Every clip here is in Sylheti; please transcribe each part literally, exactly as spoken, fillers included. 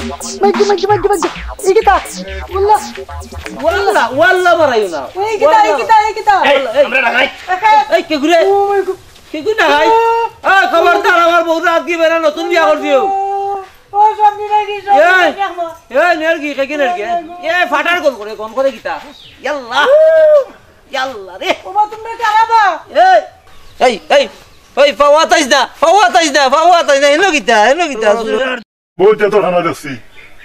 মাইগো, মাইগো, মাইগো, মাইগো। এই কিতা? ওয়াল্লা। ওয়াল্লা, ওয়াল্লা মারাইও না। এই কিতা, এই কিতা, এই কিতা? এই, এই, আমরা ডাঙাই। এই, কে ঘুরে? ও মাই গড। কে ঘুরে ডাঙাই? এই, খবরদার, আমার বউরে আত দিবে না, নতুন বিয়া করছি। ও, সব মিলাই দিস, সব এই, মিলাই দিস, আম্মা। এই, নেরগি, কে কি নেরগি? এ, ফাটার গন করে, গন করে কিতা? ইয়াল্লা। ইয়াল্লা রে। ও মা, তুমি কারা বা? এই, এই, এই, এই, ফাওয়া তাইস না, ফাওয়া তাইস না, ফাওয়া তাইস না, এনো কিতা, এনো কিতা? বউ, ইতা তোর কানা দেখছি।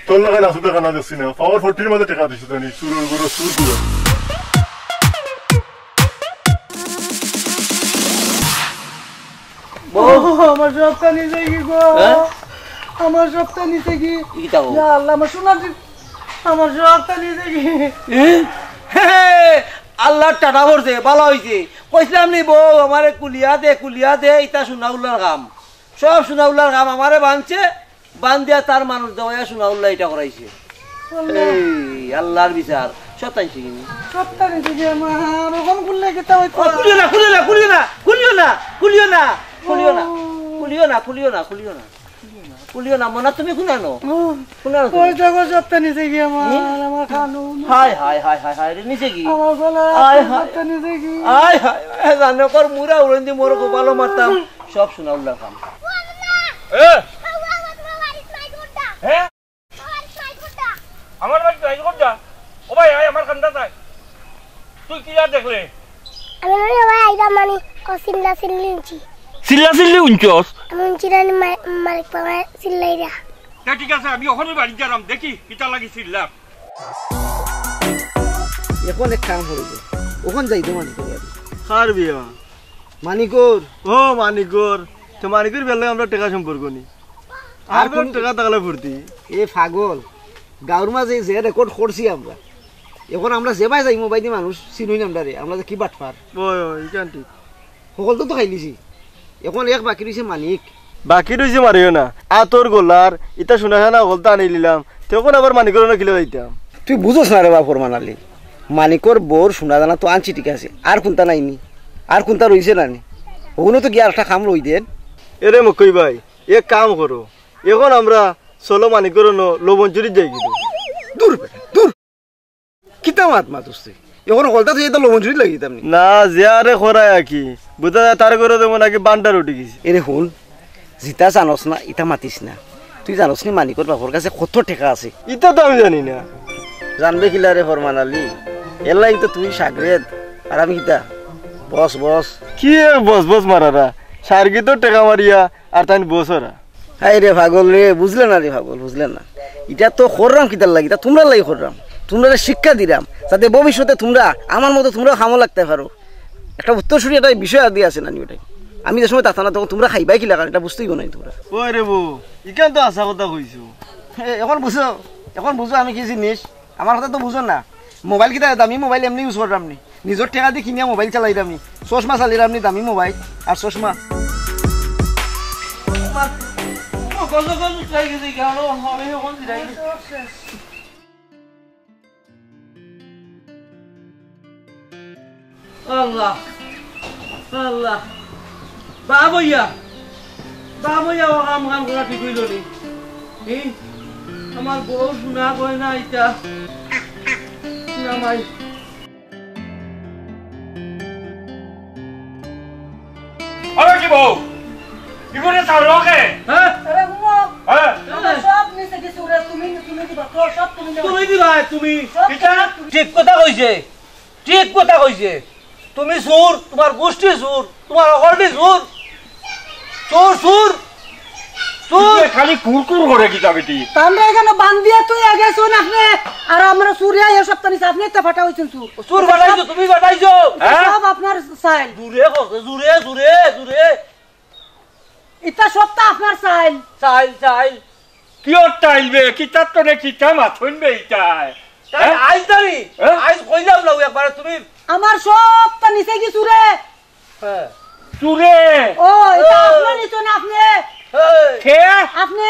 তোর লাখান আসলে কানা দেখছি না। পাওয়ার ফোরটির মাঝে টেকা দিছি জানি। চুরর ঘরর চুর ঘরর। বউ। ও, আমার সবটা নিছে গি গো? হ্যাঁ? আমার সবটা নিছে গি? ইতা বউ। ইয়া আল্লাহ, আমার সোনার জিন-, আমার সবটা নিছে গি? এ? হে, হে, আল্লাহর টাটা পড়ছে, ভালা অইছে। কইছিলাম নি বউ, আমারে কুলিয়া দে, কুলিয়া দে, ইতা সোনাউল্লার কাম। সব সোনাউল্লার কাম আমারে বানছে। বান্দিয়া তার মানুষ দেওয়া সোনাউল্লাহ ইটা করাইছে। আল্লাহ। এই আল্লাহর বিচার। শতাংশ কিনি। সপ্তাহে যদি আমার ওখান খুললে কিতা হইতো? ও, খুলিও না, খুলিও না, খুলিও না, খুলিও না, খুলিও না, খুলিও না, ও। খুলিও না, খুলিও না, খুলিও না, খুলিও না, খুলিও না, মনা তুমি খুলানো। ও। খুলানো তুমি। ওই দেখো সপ্তাহে নিচে গিয়ে আমার, হুম? আমার খানু। হায়, হায়, হায়, হায়, হায়, রে, নিচে কি? আমার গলা হায়, হায়। সপ্তাহে নিচে কি? হায়, হায়, হায়, জানো কর মুরা উড়ন দি মোর কপালো মারতাম। সব সোনাউল্লাহ খান। এ? হ্যাঁ? আমার বাড়ি তো এই করতা। ও ভাই, আয় আমার কান্দা চাই। তুই কি আর দেখলে? আমি ওই ভাই আইলাম মানে ও চিল্লা চিল্লি উনছি। চিল্লা চিল্লি উনছস? আমি উনছি না, মা-, মালিক বাবা চিল্লাইরা। তা ঠিক আছে, আমি ওখানে বাড়ি গেলাম, দেখি কিতা লাগি চিল্লা। এখন এক কাম করবে, ওখান যাই তো মানিকর বাড়ি। কার বিয়া? মানিকর। ও মানিকর, তো মানিকর বিয়ার লগে আমরা টেকা সম্পর্ক নি। আর আর কোন কোন টেকা থাকলে ফুর্তি? এ পাগল, গাঁওর মাঝে যে রেকর্ড করছি আমরা, এখন আমরা যে বায় যাইমু বাইদি মানুষ চিনইন আমরারে, আমরা যে কি বাটপার। ওই, ওই, ইখান ঠিক। সকল তো, তো খাইলিছি, এখন এক বাকি রইছে মানিক। বাকি রইছে মারিও না, আতর গলার, ইতা সোনা সানা সকল তো আনি নিলাম, তখন আবার মানিকর অনো কিলা যাইতাম। তুই বুঝোস না রে বা ফরমান আলী, মানিকর বউর সোনা দানা তো আনছি ঠিক আছে, আর কুনতা নাই নি, আর কুনতা রইছে না নি, ওগুলো তো গিয়া আর একটা কাম লই দেন। এরে মকই ভাই, এক কাম করো, এখন আমরা চলো মানিকর অনো লবণ চুরিত যাই কিন্তু। দূর বেটা, দূর। কিতা মাত মাতস তুই? এখন হকলতা তুই এটা লবণ চুরিত লাগি দিতাম নি? না, যে আরে খরায় আর কি। বুঝা যায় তার ঘরো যেমন নাকি বান্ডার উঠি গেছে। এরে হুন, জিতা জানস না, ইতা মাতিস না। তুই জানস নি মানিকর বাপর কাছে কত টেকা আছে? ইতা তো আমি জানি না। জানবে কিলা রে ফরমান আলী? এলাই তো তুই সাগরেদ, আর আমি কিতা? বস, বস। কি এক বস বস মারারা? সার্গি তো টেকা মারিয়া আর তাইন বসরা। হায় রে পাগল রে, বুঝলে না রে পাগল, বুঝলে না। ইটা তো কররাম কিতার লাগি, ইটা তুমরার লাগি কররাম। তুমরারে শিক্ষা দিরাম, যাতে ভবিষ্যতে তুমরা আমার মতো তুমরাও কামো লাগতে পারো। একটা উত্তরসূরি একটা বিষয় আদি আছে নানি ওটাই। আমি যে সময় থাকতাম না তখন তুমরা খাইবায় কিলা কারণ ইটা বুঝতেই নাই তুমরা। ওই রে বউ, ইখান তো হাছা কথা কইছো। এ, এখন বুঝো, এখন বুঝো আমি কি জিনিস। আমার কথা তো বুঝো না। মোবাইল কিতা দামি মোবাইল এমনি ইউজ কররাম নি। নিজর টেকা দি কিনিয়া মোবাইল চালাইরাম নি। চশমা চালাইরাম নি দামি মোবাইল আর চশমা। আল্লাহ, আল্লাহ। বাপ অইয়া, বাপ অইয়া ও কাম কাম করা ঠিক অইলো নি। এই, আমার বউ সোনা গয়না ইতা। না মাই। আরে কি বউ? কি করে চাও লোকে? হ্যাঁ? আরে হুনো, হ্যাঁ? আমার সব নিছে কি চুরে, তুমি, তুমি দিবা, তো সব তুমি নেও। তুমি দিবা, তুমি। সব কিতা? তুমি। ঠিক কথা কইছে, ঠিক কথা কইছে। তুমি চুর, তুমার গুষ্টি চুর, তুমার হকলটি চুর। চুর, চুর, চুর। তুই খালি কুরকুর করে কিতা বেটি? তা আমরা এখানো বান্দিয়া তুই আগে শুন আপনি, আর আমরা চুরিয়া এ সব তানি আপনি তো ফাটা হইছেন চুর। চুর বানাইছো, তুমি বানাইছো। হ্যাঁ? সব আপনার চাইল। জুরে কও, জুরে, জুরে, জুরে। ইতা সবটা আপনার চাইল। চাইল, চাইল। কিয়র টাইল বে? কিতার তনে কিতা মাথইন বে ইতায়? তাই হ্যাঁ? আইজ দাঁড়ি, হ্যাঁ? আইজ কইলাম না একবারে তুমি। আমার সবটা নিছে কি চুরে? হ্যাঁ। চুরে? ও, ইতা ও। আপনি নিছেন আপনি। এই। কে? আপনি।